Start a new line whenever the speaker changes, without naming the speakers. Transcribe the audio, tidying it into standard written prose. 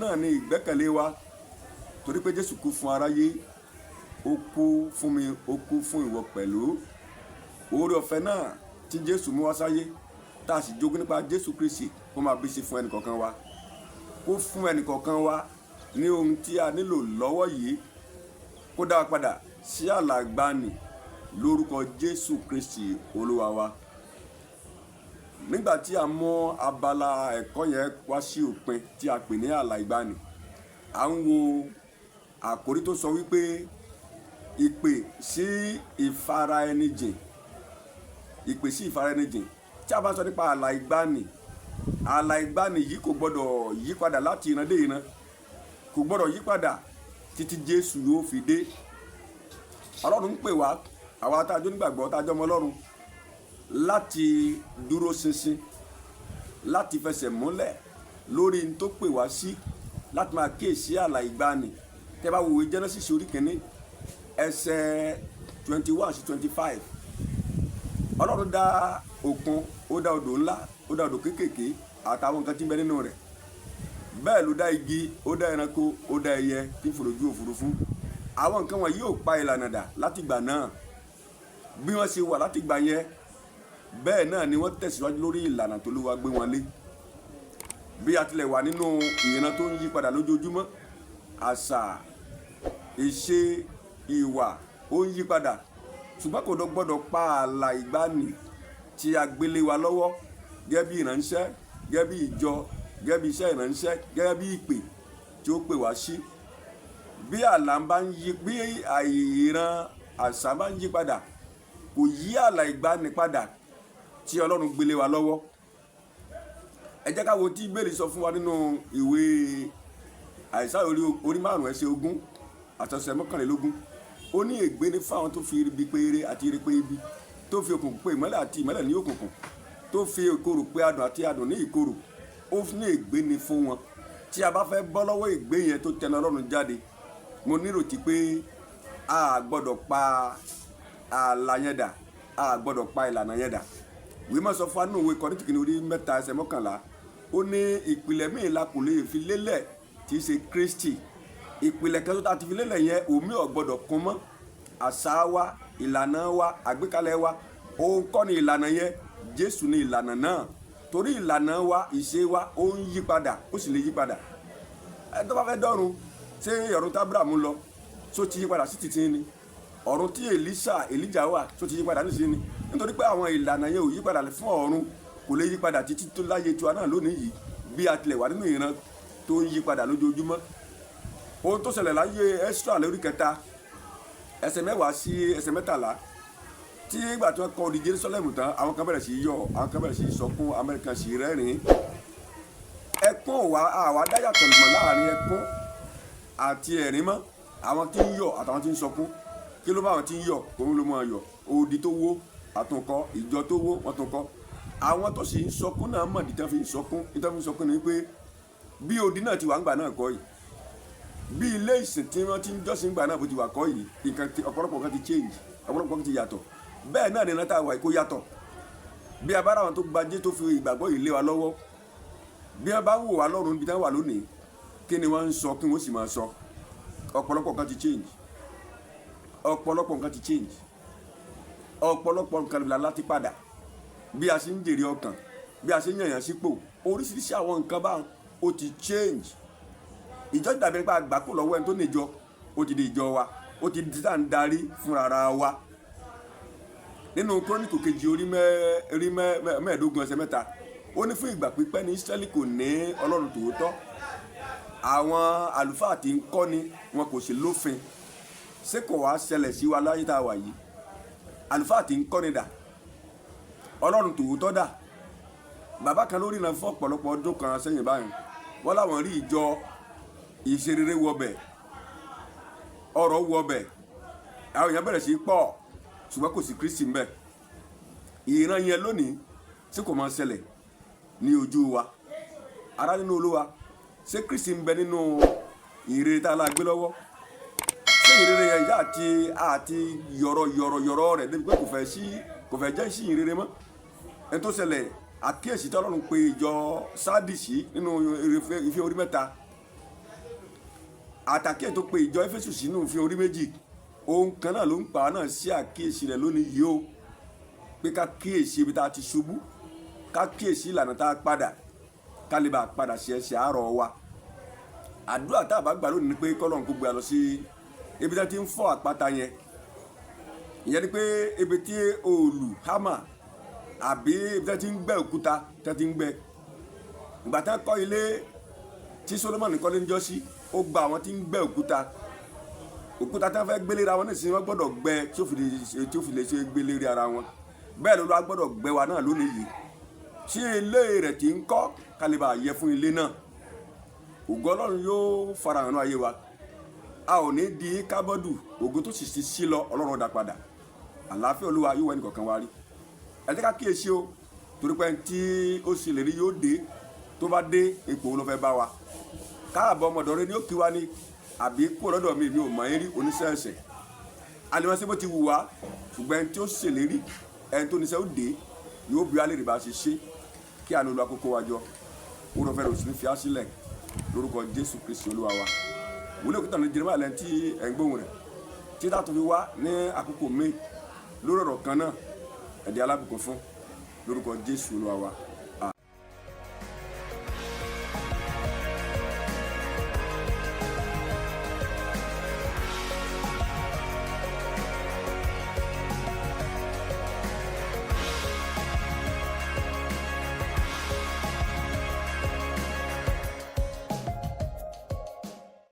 Òun náà ni ìgbẹ́kẹ̀lé wa, torí pé Jésù kú fún aráyé, ó kú fún mi, ó kú fún ìwọ pẹ̀lú. Oore ọ̀fẹ́ náà tí Jésù mú wá sáyé, tá a sì jogún nípa Jésù Kristi, kó máa bí sí fún ẹnìkọ̀ọ̀kan wa, kó fún ẹnìkọ̀ọ̀kan wa ní ohun tí a nílò lọ́wọ́ yìí, kó dá wa padà sí ààlà ìgbàanì lórúkọ Jésù Kristi Olúwa wa. Nígbà tí a mú abala ẹ̀kọ́ yẹn wá sí òpin tí a pè ní ààlà ìgbàanì, à ń wo àkórí tó sọ wípé ìpè sí ìfara ẹni jìn, ìpè sí ìfara ẹni jìn. Tí a bá sọ nípa ààlà ìgbàanì, ààlà ìgbàanì yìí kò gbọdọ̀ yí padà láti ìran dé ìran, kò gbọdọ̀ yí padà títí Jésù yóò fi dé. Ọlọ́run ń pè wá, àwa tá a jọ nígbàgbọ́, tá a jọ ọmọ Ọlọ́run, láti dúró ṣinṣin, láti fẹsẹ̀ múlẹ̀ lórí n tó pè wá sí, láti máa kíyèsí ààlà ìgbàanì. Tẹ́ bá wo ìwé Genesis orí 1, ẹsẹ̀ 21 sí 25, Ọlọ́run dá òkun, ó dá odò ńlá, ó dá odò kéékèèké àtàwọn nǹkan tí ń bẹ nínú rẹ̀. Bẹ́ẹ̀ ló dá igi, ó dá ẹranko, ó dá ẹyẹ tí ń fò lójú òfurufú. Àwọn nǹkan wọ̀nyí ò pa ìlànà dà látìgbà náà. Bí wọ́n ṣe wà látìgbà yẹn, bẹ́ẹ̀ náà ni wọ́n tẹ̀síwájú lórí ìlànà tó Olúwa gbé wọn lé. Bí a tilẹ̀ wà nínú ìran tó ń yí padà lójoojúmọ́, àṣà, ìṣe, ìwà ó ń yí padà, ṣùgbọ́n kò gbọ́dọ̀ pa ààlà ìgbàanì tí a gbélé wa lọ́wọ́ gẹ́gẹ́ bí ìránṣẹ́, gẹ́gẹ́ bí ìjọ, gẹ́gẹ́ bí iṣẹ́ ìránṣẹ́, gẹ́gẹ́ bí ìpè tí ó pè wá sí. Bí ààlà bá ń yí, bí ìran àṣà bá ń yí padà, kò yí ààlà ìgbàanì padà tí Ọlọ́run gbélé wa lọ́wọ́. Ẹ jẹ́ ká wo tí Bíbélì sọ fún wa nínú ìwé Àìsáyà orí 5, ẹsẹ̀ 20 àti ẹsẹ̀ 21. Ó ní, "Ègbé ni fún àwọn tó fi ibi pé ire àti ire pé ibi, tó fi òkùnkùn pé ìmọ́lẹ̀ àti ìmọ́lẹ̀ ní òkùnkùn, tó fi ìkorò pé adùn àti adùn ní ìkorò." Ó ní ègbé ni fún wọn. Tí a bá fẹ́ bọ́ lọ́wọ́ ègbé yẹn tó tẹnu Ọlọ́run jáde, mo nírètí pé a gbọ́dọ̀ pa ààlà yẹn dà, a gbọ́dọ̀ pa ìlànà yẹn dà. Ìwé máa sọ fún wa nínú ìwé Kọ́ríńtì kìíní orí 3, ẹsẹ̀ 11. Ó ní ìpìlẹ̀ míì la kò lè fi lélẹ̀ tí í ṣe Kristi. Ìpìlẹ̀ kan tó ta ti fi lélẹ̀ yẹn, òmíì ò gbọ́dọ̀ kún mọ́. Àṣà wa, ìlànà wa, àgbékalẹ̀ wa, òun kọ́ ni ìlànà yẹn. Jésù ni ìlànà náà, torí ìlànà wa, ìṣe wa, ó ń yí padà, ó sì lè yí padà. Ẹ tó bá fẹ́ dọ́run, ṣé ọ̀run tí Ábúráhámù lọ tó ti yí padà sí títí ni? Ọ̀run tí Èlíṣà, Èlíjà wà tó ti yí padà nísìnyí ni? Nítorí pé àwọn ìlànà yẹn ò yí padà fún ọ̀run, kò lè yí padà títí tó láyé tiwa náà lónìí yìí, bí a tilẹ̀ wà nínú ìran tó ń yí padà lójoojúmọ́. Ohun tó ṣẹlẹ̀ láyé Ẹ́sírà lórí 3, ẹsẹ̀ 10 sí ẹsẹ̀ 13, tí ìgbà tí wọ́n kọ́ odi Jerusalem tán, àwọn kan bẹ̀rẹ̀ sí í yọ̀, àwọn kan bẹ̀rẹ̀ sí í sọkún, Amẹ́ríkà sì rẹ́rìn-ín. Ẹkún wa, àwa dáyàtọ̀ mọ̀ láàrin ẹkún àti ẹ̀rín mọ́. Àwọn tí ń yọ̀ àtàwọn tí ń sọkún, kí ló bá àwọn tí ń yọ̀? Òun ló máa yọ̀. Odi tó wó, àtúnkọ́. Ìjọ tó wó, wọ́n tún kọ́. Àwọn tó sì ń sọkún náà mọ̀ dí tán fi ń sọkún. Ní tán fi ń sọkún ni pé bí odi náà ti wà ńgbà náà kọ́ yìí, bí ilé ìsìn tí wọ́n ti ń jọ́sìn ńgbà náà bó ti wà kọ́ yìí. Nǹkan ti ọ̀pọ̀lọpọ̀ kan ti change, ọ̀pọ̀lọpọ̀ kan ti yàtọ̀. Bẹ́ẹ̀ náà ni ìrántí àwa kò yàtọ̀. Bí a bá ra àwọn tó gbajé tó fi ìgbàgbọ́ yìí lé wa lọ́wọ́, bí wọ́n bá ń wò wá lọ́rùn níbi tí wọ́n wà lónìí, kí ni wọ́n ń sọ? Kí wọ́n sì máa sọ? Ọ̀pọ̀lọpọ̀ nǹkan ti change, ọ̀pọ̀lọpọ̀ nǹkan ti change, ọ̀pọ̀lọpọ̀ nǹkan la láti padà. Bí a ṣe ń jèrè ọkàn, bí a ṣe ń yànyàn sípò, oríṣiríṣi àwọn nǹkan báwọn ó ti change. Ìjọ dàbí nípa àgbákò lọ́wọ́ ẹni tó ní ìjọ, ó ti di ìjọ wa, ó ti di tá à ń darí fúnra wa. Nínú Kírónìkù kejì orí 15, ẹsẹ̀ 3, ó ní fún ìgbà pípẹ́ ní Ísírẹ́lì kò ní Ọlọ́run tòótọ́. Àwọn àlùfáà tí ń kọ́ni wọn kò sí lófin. Ṣé kò wá ṣẹlẹ̀ sí wa láyé tá a wà yìí? Àlùfáà tí ń kọ́ni dà? Ọlọ́run tòótọ́ dà? Bàbá kan lórí ìran fún ọ̀pọ̀lọpọ̀ ọdún kan sẹ́yìn báyìí, wọ́n láwọn rí ìjọ, ìṣerere wọbẹ̀, ọrọ̀ wọbẹ̀, àwọn èèyàn bẹ̀rẹ̀ sí í pọ̀, ṣùgbọ́n kò sí Kristi ńbẹ̀. Ìran yẹn lónìí tí kò máa ṣẹlẹ̀ ní ojú wa. Ará nínú Olúwa, ṣé Kristi ń bẹ nínú ìrere tá a la gbé lọ́wọ́? Ṣé ìrere yẹn yá àti yọ̀rọ̀ yọ̀rọ̀ yọ̀rọ̀ rẹ̀ débi pé kò fẹ́ sí, kò fẹ́ jẹ́ sí ìrere mọ́? Ẹni tó ṣẹlẹ̀, àkíyèsí tí Ọlọ́run pe ìjọ Sádìsì nínú Ìfihàn orí 3. Àtàkìyè tó pe ìjọ Éfésù sínú òfin orí 2, ohun kan náà ló ń pa náà sí àkíyèsí rẹ̀ lónìí yìí o, pé ká kíyèsí ibi tá a ti ṣubú, ká kíyèsí ìlànà tá a padà, ká lè bá a padà ṣe ẹsẹ̀ àárọ̀ wa. Àdúrà tá a bá gbà lónìí ni pé kọ́lọ́run kó gbé wa lọ sí ibi tí wọ́n ti ń fọ́ àpáta yẹn. Ìyẹn ni pé ibi tí òòlù, hámà, àbí ibi tí wọ́n ti ń gbẹ́ òkúta, tí wọ́n ti ń gbẹ́. Ìgbà tí wọ́n kọ́ ilé tí Solomoni kọ́lé ń jọ́ sí, ó gba àwọn tí ń gbẹ́ òkúta. Òkúta tí wọ́n fẹ́ gbélé ra wọn nísìnyí, wọ́n gbọ́dọ̀ gbẹ́ tí ó fi lè ṣe gbélé ara wọn. Bẹ́ẹ̀ ló lọ́wọ́ gbọ́dọ̀ gbẹ́ wa náà lónìí yìí tí ilé rẹ̀ ti ń kọ́, ká lè bá yẹ fún ilé náà. Ògo Ọlọ́run yóò farahàn ayé wa. A ò ní di kábọ́dù. Ògo tó sì ti sí lọ, Ọlọ́run dá padà. Àlàáfíà Olúwa yóò wọ ẹnì kọ̀ọ̀kan wa rí. Ẹ jẹ́ ká kíyèsí o, torí pé tí ó sì lè rí yóò dé. Tó bá dé, ipò ló fẹ́ bá wa? Káàbọ̀, ọmọdọ̀ rẹ ni ó kí wa ní, àbí kó lọ́dọ̀ mi, mi ò mọ̀ ẹ́ rí, oníṣẹ́ ẹ̀ṣẹ̀ alimọ̀sí bó ti wù wá. Ṣùgbọ́n ẹni tí ó ṣèlérí, ẹni tó níṣẹ́ ó dé, yóò bí alẹ́ rè bá ṣe ṣe. Kí àánú Olúwa kókó wa jọ, wúrọ̀ fẹ́rẹ̀ òsì ní fi á sílẹ̀, lórúkọ Jésù Kristi Olúwa wa. Wòlíì òkúta ní Jeremiah lẹ́ni tí ẹ̀ ń gbóhùn rẹ̀ títà tó fi wá ní àkókò mi lórí ọ̀rọ̀ kan náà. Ẹ̀dí alábùkún fún lórúkọ Jésù Olúwa wa.